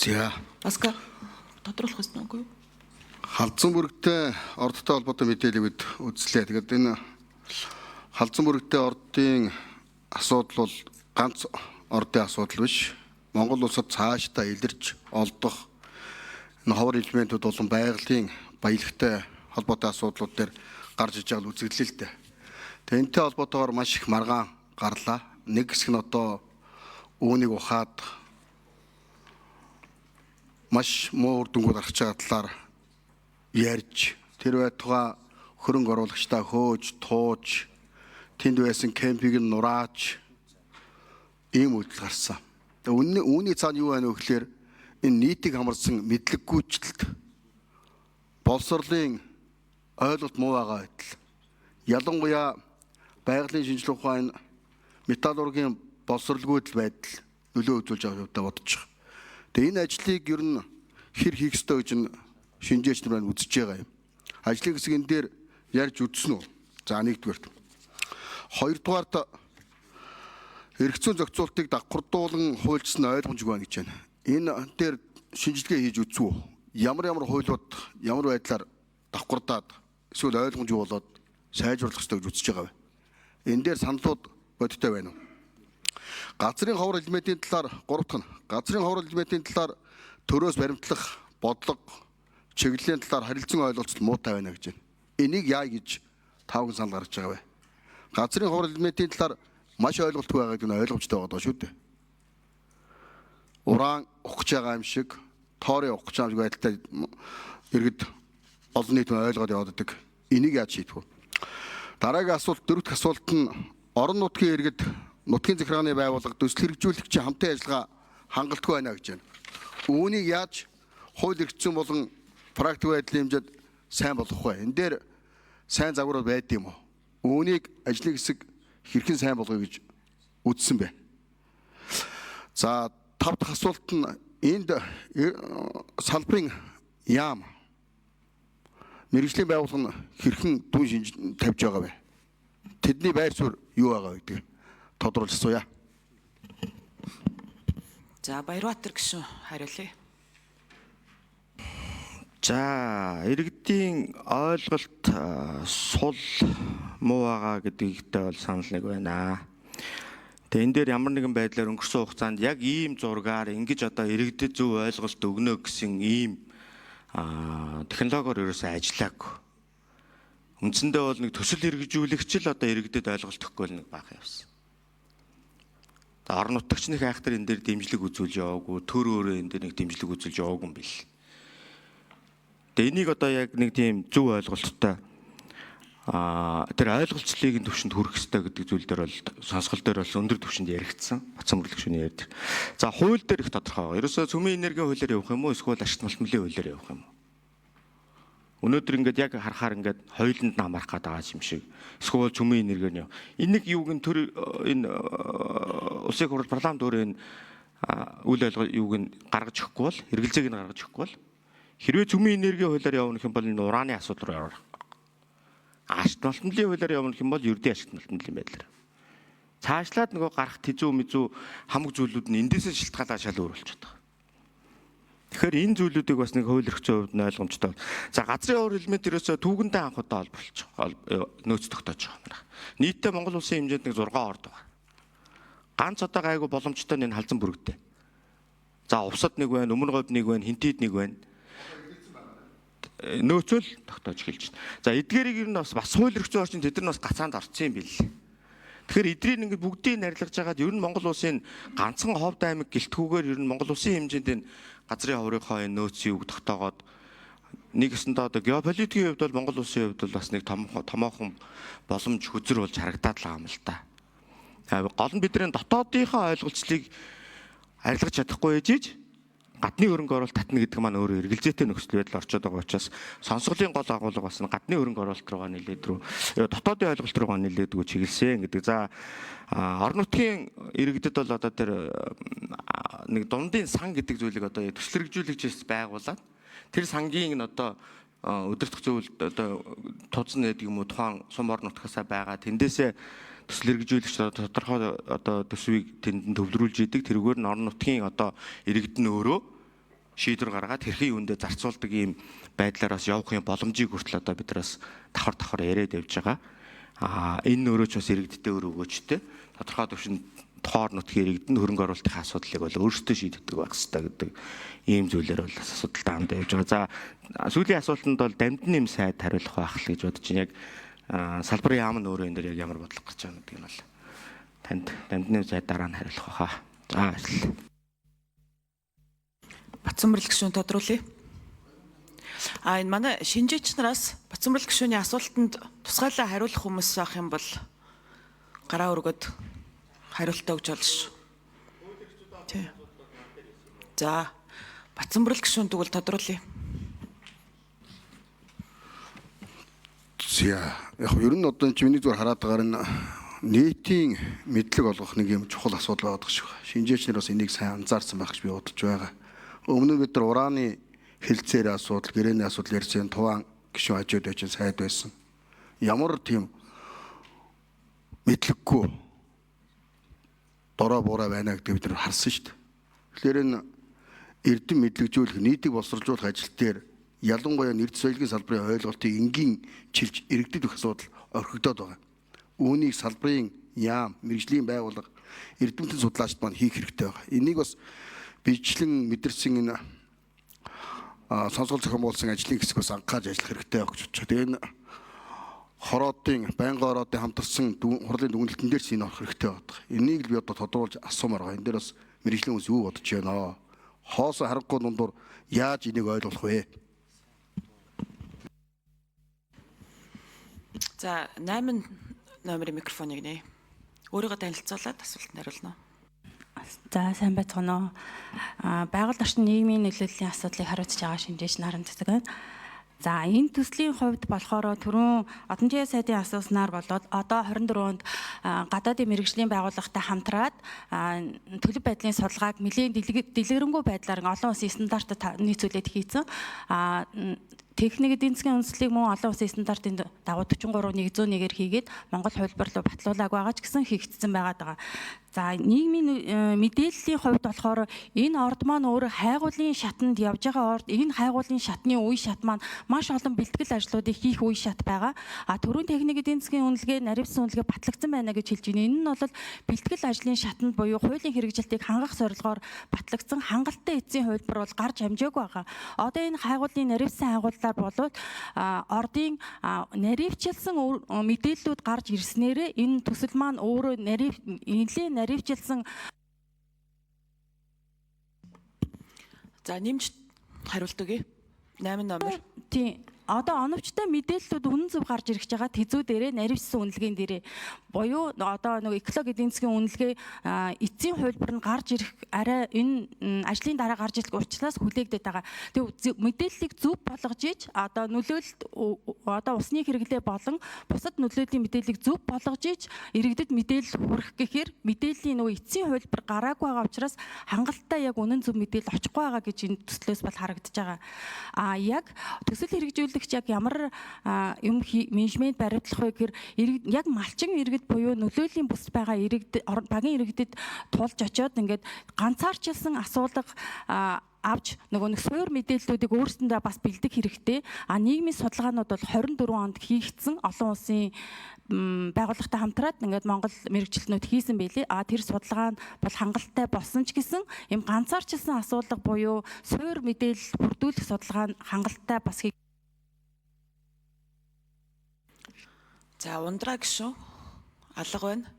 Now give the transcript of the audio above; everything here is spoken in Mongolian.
За. Аска тодруулах гэсэн үгүй юу? Халдсан бүрэгтэй ордтой холбоотой мэдээллийг бид үзлээ. Тэгээд энэ халдсан бүрэгтэй ордын асуудал бол ганц ордын асуудал биш. Монгол улсад цаашдаа илэрч олдох энэ ховор элементүүд болон байгалийн баялагтай холбоотой асуудлууд дээр гарч иж байгаа үзэгдэл л дээ. Тэгээд энэтэй холбоотойгоор маш их маргаан гарлаа. Нэг хэсэг нь одоо үүнийг ухаад маш муу үр дүнгууд гарч байгаа талаар ярьж тэр байтугай хөрөнгө оруулагчдаа хөөж, тууж, тэнд байсан кемпийг нь нурааж ийм үйлдэл гарсан. Тэгээ үүний цаана юу байна вэ гэхээр энэ нийтийг хамарсан мэдлэггүйчлэлт боловсролын ойлголт муу байгаа байдал. Ялангуяа байгалийн шинжилгээ ухаан металлургийн боловсролгүйдэл байдал нөлөө үзүүлж байгаа юмтай бодож байгаа. Тэгээ энэ ажлыг ер нь хэр хийх ёстой гэж нь шинжээч нар маань үзэж байгаа юм. Ажлын хэсэг энэ дээр ярьж үзсэн үү? За нэгдүгээрт. Хоёрдугаарт эргэцүүн зохицуултыг давхардуулан хуульчсан ойлгомжгүй байна гэж байна. Энэ дээр шинжилгээ хийж үзсэн үү? Ямар ямар хуулиуд ямар байдлаар давхардаад эсвэл ойлгомжгүй болоод сайжруулах ёстой гэж үзэж байгаа вэ? Энэ дээр саналууд бодиттой байна уу? Газрын ховор элементийн талаар гурав дахь нь газрын ховор элементийн талаар төрөөс баримтлах бодлого чиглэлийн талаар харилцан ойлголцол муутай байна гэж байна. Энийг яа гэж тавхан санал гаргаж байгаа вэ? Газрын ховор элементийн талаар маш ойлголтгүй байгаа гэдэг нь ойлгомжтой байгаа даа шүү дээ. Уран ухаж байгаа юм шиг, тоорын ухаж байгаа юм шиг байдалтай иргэд олон нийт ойлгоод яваад байдаг. Энийг яаж шийдэх вэ? Дараагийн асуулт дөрөв дэх асуулт нь орон нутгийн иргэд нутгийн захиргааны байгууллага төсөл хэрэгжүүлэгчийн хамтын ажиллагаа хангалтгүй байна гэж байна. Үүнийг яаж хууль эрх зүйн болон практик байдлын хэмжээд сайн болгох вэ? Энэ дээр сайн загварууд байд юм уу? Үүнийг ажлын хэсэг хэрхэн сайн болгоё гэж үзсэн бэ? За тав дахь асуулт нь энд салбарын яам мэргэжлийн байгууллага нь хэрхэн дүн шинж тавьж байгаа вэ? Тэдний байр суурь юу байгаа вэ гэдгийг тодруулж асууя. За Баярбаатар гишүүн хариулъя. За, иргэдийн ойлголт сул муу байгаа гэдэгтэй бол санал нэг байна. Тэгээ энэ дээр ямар нэгэн байдлаар өнгөрсөн хугацаанд яг ийм зургаар ингэж одоо иргэдэд зөв ойлголт өгнө гэсэн ийм технологиор ерөөсөө ажиллаагүй. Үндсэндээ бол нэг төсөл хэрэгжүүлэгч л одоо иргэдэд ойлголт өгөхгүй л нэг баах явсан. Тэгээ орон нутагч нэг айхтар энэ дээр дэмжлэг үзүүлж яваагүй, төр өөрөө энэ дээр нэг дэмжлэг үзүүлж яваагүй юм бил. Тэгээ энийг одоо яг нэг тийм зөв ойлголттой тэр ойлголцлыг нь төвшөнд хүрэх ёстой гэдэг зүйл дээр бол сонсгол дээр бол өндөр төвшөнд яригдсан. Бацсан мөрлөг шүний ярьд. За хууль дээр их тодорхой байгаа. Ерөөсөө цөмийн энергийн хуулиар явах юм уу эсвэл ашигт малтмлын хуулиар явах юм уу? Өнөөдөр ингээд яг харахаар ингээд хоёуланд нь хамаарах гээд байгаа юм шиг. Эсвэл цөмийн энергээр нь яв. Энийг юуг нь төр энэ улсын хурал парламент өөрөө энэ үйл ойлгол юуг нь гаргаж өгөхгүй бол хэрэгэлзээг нь гаргаж өгөхгүй бол хэрвээ цөмийн энергийн хуулиар явна гэх юм бол энэ ураны асуудал руу явах. Ашигт малтмлын хуулиар явна гэх юм бол ердийн ашигт малтмлын байдлаар. Цаашлаад нөгөө гарах тэзүү мэзүү хамаг зүйлүүд нь эндээсээ шилтгаалаа шал өөр болчиход байгаа. Тэгэхээр энэ зүйлүүдийг бас нэг хууль эрх зүйн хувьд нь ойлгомжтой. За газрын уур элемент ерөөсөө түүгэндээ анх удаа олборлож нөөц тогтоож байгаа юм байна. Нийтдээ Монгол улсын хэмжээнд нэг 6 орд байгаа. Ганц одоо гайгүй боломжтой нь энэ халзан бүрэгтэй. За увсад нэг байна, өмнө говьд нэг байна, хинтид нэг байна. Нөөцөл тогтоож эхэлж байна. За эдгээрийг ер нь бас хууль эрх зүйн орчинд тэд нар бас гацаанд орсон юм бил. Тэгэхээр эдрийг ингээд бүгдийг нарилгаж хагаад ер нь Монгол улсын ганцхан ховд аймаг гэлтгүүгээр ер нь Монгол улсын хэмжээнд энэ газрын ховрынхоо энэ нөөц юуг тогтоогоод нэг өсөндөө одоо геополитикийн хувьд бол Монгол улсын хувьд бол бас нэг томоохон боломж хөзөр болж харагдаад л байгаа юм л та. Гол нь бидний дотоодынхоо ойлголцлыг арилгаж чадахгүй ээжиж гадны хөрөнгө оруулалт татна гэдэг маань өөрөө эргэлзээтэй нөхцөл байдал орчод байгаа учраас сонсголын гол агуулга бас гадны хөрөнгө оруулалт руугаа нэлээд рүү дотоодын ойлголт руугаа нэлээдгүй чиглэсэн гэдэг. За орон нутгийн иргэдэд бол одоо тэр нэг дундын сан гэдэг зүйлийг одоо төсөл хэрэгжүүлэгчээс байгуулад тэр сангийн нь одоо өдөртөх зөвлөлд одоо тузан гэдэг юм уу тухайн сум орон нутгаасаа байгаа тэндээсээ төсөл хэрэгжүүлэгч тодорхой одоо төсвийг тэнд нь төвлөрүүлж идэг. Тэрүүгээр нь орон нутгийн одоо иргэд нь өөрөө шийдвэр гаргаад хэрхэн юундээ зарцуулдаг ийм байдлаар бас явах юм боломжийг хүртэл одоо бид нараас давхар давхар яриад явж байгаа. Аа энэ өөрөө ч бас иргэдтэй өөр өгөөчтэй тодорхой түвшинд тоор нутгийн иргэд нь хөрөнгө оруулалтын асуудлыг бол өөрсдөө шийддэг байх хэрэгтэй гэдэг ийм зүйлээр бол бас асуудалтай хамт явж байгаа. За сүүлийн асуултанд бол дамдын нэм сайд хариулах байх л гэж бодож байна. Яг салбарын яам нь өөрөө энэ дээр яг ямар бодлого гарч байгаа гэдгийг нь бол танд дамдын нэм сайд дараа нь хариулах байхаа. За баярлалаа. Батсүмбэрл гишүүн тодруулъя. А энэ манай шинжээч нараас Батсүмбэрл гишүүний асуултанд тусгайлан хариулах хүмүүс байх юм бол гараа өргөд хариултаа өгч болно шүү. Тий. За Батсүмбэрл гишүүн тэгвэл тодруулъя. За яг ер нь одоо чи миний зүгээр хараад байгаа нь нийтийн мэдлэг олгох нэг юм чухал асуудал байгаа шиг. Шинжээч нар бас энийг сайн анзаарсан байх гэж би бодож байгаа. Өмнө нь бид нар ураны хэлцээр асуудал, гэрээний асуудал ярьсан туваан гишүүн хажууд байж сайд байсан. Ямар тийм мэдлэггүй дорой буурай байна гэдгийг бид нар харсан шүү дээ. Тэгэхээр энэ эрдэм мэдлэгжүүлэх, нийтийг боловсруулах ажил дээр ялангуяа нэрд соёлын салбарын ойлголтыг энгийн чилж иргэдэд өгөх асуудал орхигдоод байгаа. Үүнийг салбарын яам, мэргэжлийн байгууллага, эрдэмтэн судлаачид маань хийх хэрэгтэй байгаа. Энийг бас бичлэн мэдэрсэн энэ сонсгол зохион байгуулсан ажлын хэсэг бас анхаарч ажиллах хэрэгтэй байх гэж бодож байгаа. Тэгээ энэ хороодын, байнгын ороодын хамтарсан хурлын дүгнэлтэн дээр ч энэ орох хэрэгтэй байдаг. Энийг л би одоо тодруулж асуумаар байгаа. Энэ дээр бас мэргэжлийн хүмүүс юу бодож байна? Хоосон харанхуй дундуур яаж энийг ойлгох вэ? За 8 номерын микрофоныг нэ. Өөрийгөө танилцуулаад асуултанд хариулна. За сайн байцгаана уу. Байгаль орчин нийгмийн нөлөөллийн асуудлыг хариуцж байгаа шинжээч Наран Цэцэг байна. За энэ төслийн хувьд болохоор түрүүн Одонжия сайдын асууснаар болоод одоо 24 онд гадаадын мэргэжлийн байгууллагатай хамтраад төлөв байдлын судалгааг нэлээд дэлгэрэнгүй байдлаар олон улсын стандартад нийцүүлээд хийцэн. Техник эдийн засгийн үндэслэлийг мөн олон улсын стандартын дагуу 43101-ээр хийгээд Монгол хувилбар руу батлуулаагүй байгаа ч гэсэн хийгдсэн байгаа даа. За нийгмийн мэдээллийн хувьд болохоор энэ орд маань өөрөө хайгуулын шатанд явж байгаа орд, энэ хайгуулын шатны үе шат маань маш олон бэлтгэл ажлуудыг хийх үе шат байгаа. А түрүүн техник эдийн засгийн үнэлгээ, наривсан үнэлгээ батлагдсан байна гэж хэлж байна. Энэ нь бол бэлтгэл ажлын шатанд буюу хуулийн хэрэгжилтийг хангах зорилгоор батлагдсан хангалттай эцсийн хувилбар бол гарч амжаагүй байгаа. Одоо энэ хайгуулын наривсан хайгууллаар болвол ордын наривчилсан мэдээллүүд гарч ирснээрээ энэ төсөл маань өөрөө наривчилсан. За нэмж хариулт өгье. 8 номер. Тийм. Одоо оновчтой мэдээллүүд үнэн зөв гарч ирэх байгаа тэзүү дээрээ наривчсан үнэлгээний дээрээ буюу одоо нэг экологи эдийн засгийн үнэлгээ эцсийн хувилбар нь гарч ирэх арай энэ ажлын дараа гарч ирэх учраас хүлээгдээд байгаа. Тэгээ мэдээллийг зөв болгож иж одоо нөлөөлөлт одоо усны хэрэглээ болон бусад нөлөөллийн мэдээллийг зөв болгож иж иргэдэд мэдээлэл хүргэх гэхээр мэдээллийн нөгөө эцсийн хувилбар гараагүй байгаа учраас хангалттай яг үнэн зөв мэдээлэл очихгүй байгаа гэж энэ төслөөс бол харагдаж байгаа. А яг төсөл хэрэгжүүлэгч яг ямар юм менежмент баримтлах вэ гэхээр яг малчин иргэд буюу нөлөөллийн бүс байгаа иргэд багийн иргэдэд тулж очиод ингээд ганцаарчилсан асуулга авч нөгөө нэг суур мэдээллүүдийг өөрсөндөө бас бэлдэх хэрэгтэй. А нийгмийн судалгаанууд бол 24 онд хийгдсэн олон улсын байгууллагатай хамтраад ингээд Монгол мэргэжилтнүүд хийсэн байлээ. А тэр судалгаа нь бол хангалттай болсон ч гэсэн юм ганцаарчилсан асуулга буюу суур мэдээлэл бүрдүүлэх судалгаа нь хангалттай бас. За ундраа гишүүн алга байна.